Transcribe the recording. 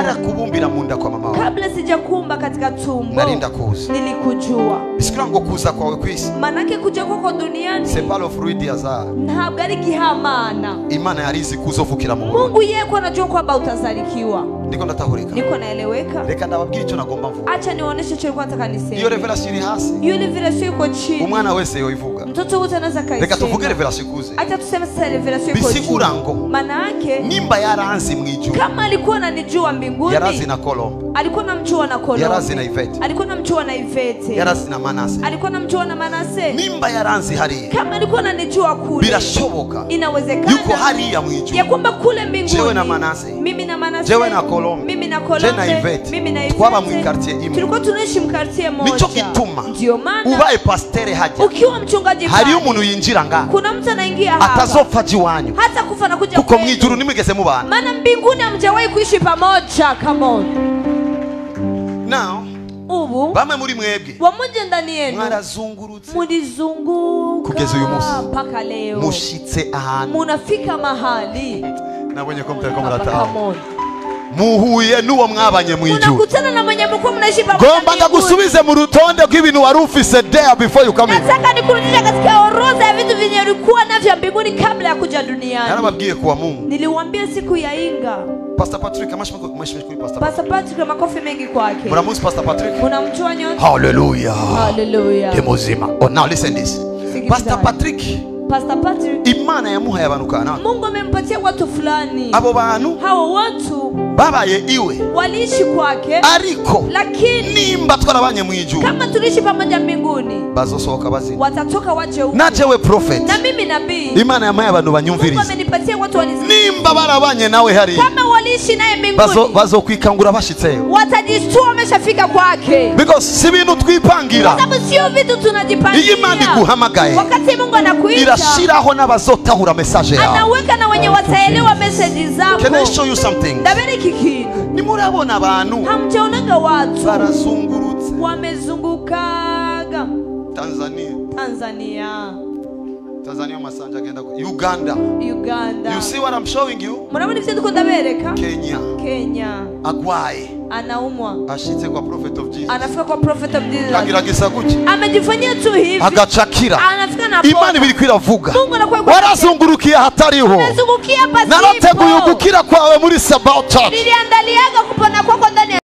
Narakubumbira munda kwa mama wako. Kabla sijakuumba katika tumbo, Narinda kuuza. Nilikujua. Bisigura ngo kuza kwawe kwisi. Manake kuja kwako duniani C'est pas le fruit du hasard. Ntabwo ari gihamana. Imana yarizi kuzovukira mu Burundi. Mungu yeye anajua kwamba utazalikiwa. Ndiko ndatahurika. Niko naeleweka. Reka ndababwira icyo nagomba mvuga. Acha niwaoneshe icyo nilikuwa nataka niseme. Iyo revelation iri hasi. Hiyo revelation iko chini. Umwana wese yoivuga. Mtoto wote anaweza kaisema. Reka tuvuge revelation ikuze. Acha tuseme sasa revelation iko chini. Bisigura ngo maana yake nimba yaranzi mwijuru. Kama alikuwa ananijua mbinguni. Yarazi na Colombe. Alikuwa anamjua na Colombe. Yarazi na Ivete. Alikuwa anamjua na Ivete. Yarazi na Manase. Alikuwa anamjua na Manase. Nimba yaranzi hariya. Kama alikuwa ananijua kule. Birashoboka. Inawezekana. Yuko hariya mwijuru. Ya kwamba kule mbinguni. Jewe na Manase. Mimi na Manase. Jewe na Colombe. Mimi na Colombe. Je na Ivete. Mimi na Ivete. Twaba mu quartier imwe. Tulikuwa tunaishi mu quartier moja. Nico gituma. Ndio maana ubaye pasteur haja. Ukiwa mchungaji hari umuntu yinjira nga. Kuna mtu anaingia hapa. Atazopfa jiwanyu. Hata kufa na kuja. Kuko mwijuru nimwigeze mubana. Maana mbinguni hamjawahi kuishi pamoja. Come on. Now, ubu bamwe muri mwebwe wamoja ndani yenu mwarazungurutse mulizunguka kugeza uyu munsi mpaka leo mushitse ahantu munafika mahali nabonye ko mtariko murataha muhuye n'uwo mwabanye mwijuru unakutana na mwenye mlikuwa mnaishi pamoja. Gomba ndagusubize mu rutonde rw'ibintu wari ufise there before you come in. Nataka nikurudishe katika orodha ya vitu vyenye ulikuwa navyo mbinguni kabla ya kuja duniani. Narababwiye kuwa Mungu. Niliwaambia siku ya Inga. Pastor Patrick, amashimwe kuri Pastor. Pastor Patrick, makofi mengi kwake. Muramuzi Pastor Patrick? Unamjua nyote? Hallelujah. Hallelujah. Demozima. Oh, now listen this. Pastor Patrick. Pastor Patrick. Imana yamuhaye abantu kana. Mungu amempatia watu fulani. Abo bantu hao watu babaye iwe waliishi kwake. Ariko lakini nimba twarabanye mwijuru. Kama tuliishi pamoja mbinguni, bazosohoka bazina. Watatoka waje huku. Na jewe prophet. Na mimi nabii. Imana yamuhaye abantu banyumviriza. Mungu amenipatia watu wanisikilize. Nimba barabanye nawe hari. Kama waliishi naye mbinguni, bazokwikangura bashitseyo. Watajistua wameshafika kwake. Because si bintu twipangira. Kwa sababu sio vitu tunajipangia. Iyi Imana iguhamagaye. Wakati Mungu anakuita, irashiraho n'abazotahura message yawe. Anaweka na wenye wataelewa message zako. Can I show you something? Ndabereka ikintu. Nimurabona abantu. Hamjaonaga watu. Barazungurutse. Wamezungukaga. Tanzania. Tanzania. Tanzania Masanja agenda Uganda. Uganda. You see what I'm showing you? Murabona ivyo ndiko ndabereka? Kenya. Kenya. Agwaye. Anaumwa. Ashitse kwa Prophet of Jesus. Anafika kwa Prophet of Jesus. Agiragisa kuki? Amejifanyia tu hivi. Agacakira. Anafika na Imana ibiri kwiravuga. Mungu anakuwa warazungurukiye hatariho. Unazungukia pasipo. Narateguye ugukira kwawe muri Sabaoth Church. Niliandaliaga kupona kwako ndani